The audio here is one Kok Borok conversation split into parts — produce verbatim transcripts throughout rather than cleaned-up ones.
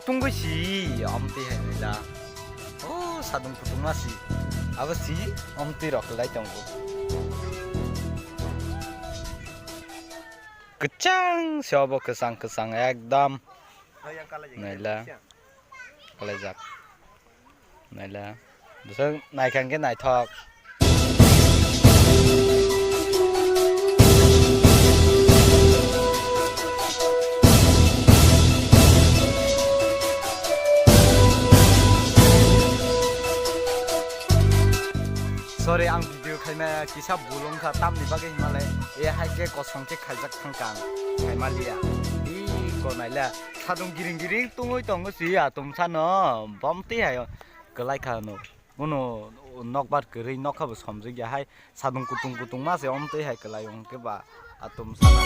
Tungui si, omtwi hai naila. O, sadung kutung ma si. Abo si, omtwi rok lai tongo. Kwchang se obo, kwchang, kwchang, ekdam. Naila. Kalaijak. Naila. Bwswk naikha hwnkhe naithok. Sorry, ang video khaimaya kisa bul wngkha, tamni bagwi hinmale e hai khe kosong khe khaijak thangkha ang, khaimaliya. Iko naila, sadung giring giring tungwi tongo si atum sano, bomtwi hai kwlai kha no. Bono nokbar kwrwi nokha bo somjak ya hai, sadung kutung kutung ma se omtwi hai kwlai wng khe ba atum sana.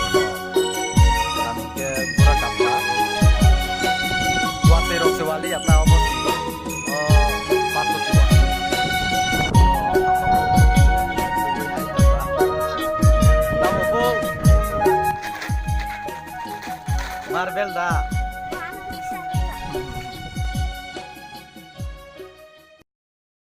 Kami ke pura kapla. Watwi rok se wali ya ta obo si. O, pato si wa. Tamo bo. Marvel da.